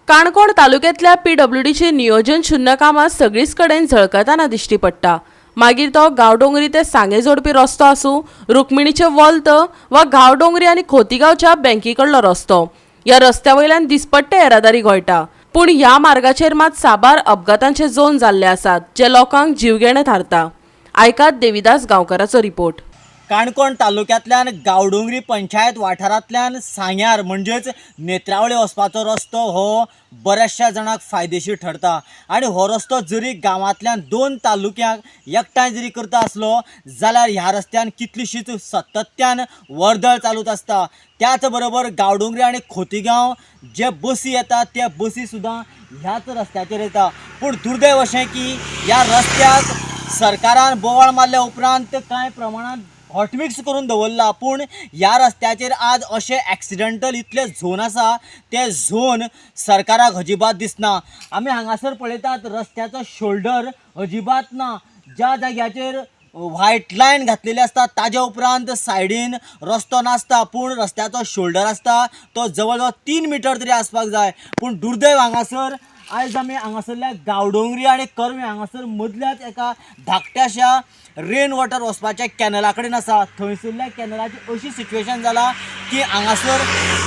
काणकोण तालुक्यांतल्या पीडब्ल्यूडीची नियोजन शुन्य कामां सगळीच कडेन झळकतना दिश्टी पडटा. मागीर तो गांवडोंगरी ते सांगे जोडपी रस्तो आसूं, रुक्मिणीचे वॉल्त वा गांवडोंगरी आनी खोतीगांवच्या बँकी कडलो रस्तो. ह्या रस्त्या वयल्यान दिसपट्टे येरादारी घोळटा. पूण ह्या मार्गाचेर मात साबार अपघातांचे जोन जाल्ले आसात, जे लोकांक जीवघेणे थारता. आयकात देविदास गांवकाराचो रिपोर्ट. काणकोण तालुक्यांतल्यान गांवडोंगरी पंचायत वाठारांतल्यान सांग्यार म्हणजेच नेत्रावळे वचपाचो रस्तो हो बऱ्याचशा जाणांक फायदेशीर ठरता आनी हो रस्तो जरी गांवांतल्यान दोन तालुक्यांक एकठांय जरी करता आसलो जाल्यार ह्या रस्त्यान कितलीशीच सातत्यान वर्दळ चालूच आसता. त्याच बरोबर गांवडोंगरी आनी खोतीगांव जे बसी येतात त्या बसी सुद्दां ह्याच रस्त्याचेर येता. पूण दुर्दैव अशें की ह्या रस्त्याक सरकारान बोवाळ मारल्या उपरांत कांय प्रमाणांत हॉटमिक्स करून दवरला, पूण ह्या रस्त्याचेर आज अशे एक्सिडंटल इतले झोन आसा ते झोन सरकाराक अजिबात दिसना. आमी हांगासर पळयतात रस्त्याचो शोल्डर अजिबात ना. ज्या जाग्याचेर व्हायट लायन घातलेली आसता ताज्या उपरांत सायडीन रस्तो नासता, पूण रस्त्याचो शोल्डर आसता तो जवळ जवळ 3 मिटर तरी आसपाक जाय. पूण दुर्दैव हांगासर आयज आमी हांगासरल्या गांवडोंगरी आनी करवे हांगासर मदल्याच एका धाकट्याशा रेन वॉटर वचपाच्या कॅनला कडेन आसा. थंयसरल्या कॅनलाची अशी सिच्युएशन जाला की हांगासर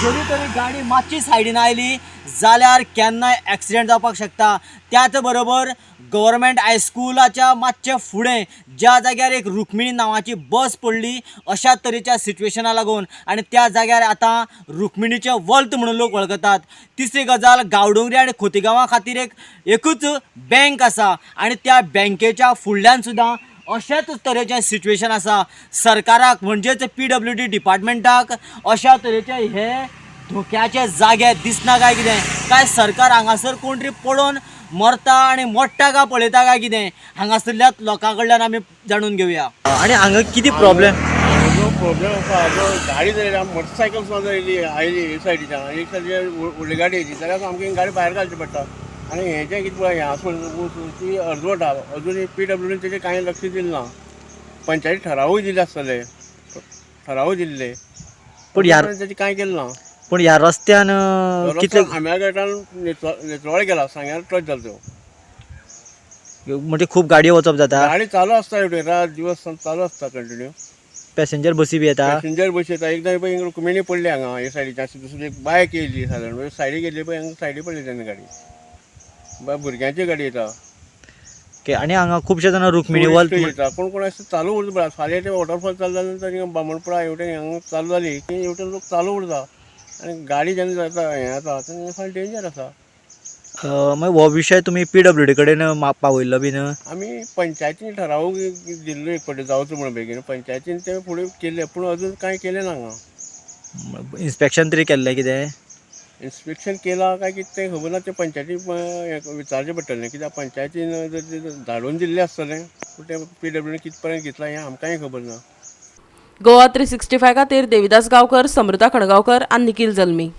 जरी तरी गाडी मातशी सायडीन आयली जाल्यार केन्नाय एक्सिडंट जावपाक शकता. त्याच बरोबर गव्हर्मेंट हायस्कुलाच्या मातशें फुडें ज्या जाग्यार एक रुक्मिणी नांवाची बस पडली अशा तरेच्या सिच्युएशना लागून आनी त्या जाग्यार आतां रुक्मिणीचें वल्त म्हणून लोक वळखतात. तिसरी गजाल, गांवडोंगरी आनी खोतीगांवा खातीर एकूच बँक आसा आनी त्या बँकेच्या फुडल्यान सुद्दां अशेंच तरेचें सिच्युएशन आसा. सरकाराक म्हणजेच पीडब्ल्यूडी डिपार्टमेंटाक अशा तरेचे हे धोक्याचे जागे दिसना काय कितें? काय सरकार हांगासर कोण तरी पडोन मरता आनी मोडटा काय पळयता काय कितें? हांगासरल्या लोकां कडल्यान आमी जाणून घेवया. आनी हांगा कितें प्रॉब्लेम? जो प्रॉब्लेम आसा, जो गाडी जर मोटरसायकल सुद्दां जर येयली आयली हे सायडीच्यान, एक सायडीच्यान व्हडली गाडी येयली जाल्यार आमकां गाडी भायर घालची पडटा. आनी हें जें कितें पळय हें आसून ती अर्दवट आहा, अजून पी डब्ल्यू डीन तेजें कांय लक्ष दिलें ना. पंचायती ठरावूय दिले आसतले, ठरावूय दिल्ले, पूण ह्या तेजें कांय केलें ना. पूण ह्या रस्त्यान कितले आम्या गटान नेत्रवाळ गेला, सांग्यार टच जालो तो. म्हणजे खूब गाडयो वचप जाता, गाडी चालू आसता हेवटेन रात दिवस चालू आसता कंटिन्यू. पॅसेंजर बसी बी येता, पॅसेंजर बस येता. एकदां पळय हिंगा रुक्मिणी पडली हांगा हे सायडीच्यान, अशी दुसरी एक बायक येयली सादारण सायडीक येयली पळय हांगा सायडी पडली तेन्ना गाडी, भुरग्यांची गाडी येता. ओके. आनी हांगा खुबशे जाणां रुक्मिणी वल्त टुरिस्ट येता, कोण कोण अशें चालू उरता पळय. फाल्यां ते वॉटरफॉल चालू जाले नंतर हिंगा बामणपुरा हेवटेन हांगा चालू जाली की हेवटेन लोक चालू उरता आनी गाडी जेन्ना जाता हें जाता तेन्ना फाल्यां डेंजर आसा. मागीर हो विशय तुमी पीडब्ल्यूडी कडेन पावयल्लो बीन? आमी पंचायतीन ठराव दिल्लो एक फावटी जावचो म्हणून बेगीन, पंचायतीन ते फुडें केलें, पूण अजून कांय केलें ना हांगा. इन्स्पेक्शन तरी केल्लें कितें? इन्स्पेक्शन केलां काय कितें तें खबर ना, तें पंचायती विचारचें पडटलें. कित्याक पंचायतीन जर धाडून दिल्लें आसतलें, पूण तें पी डब्ल्यू डी कित पर्यंत घेतलां हें आमकांय खबर ना. गोवा 365 खातीर देविदास गांवकर, समृता खणगांवकर आनी निखील जल्मी.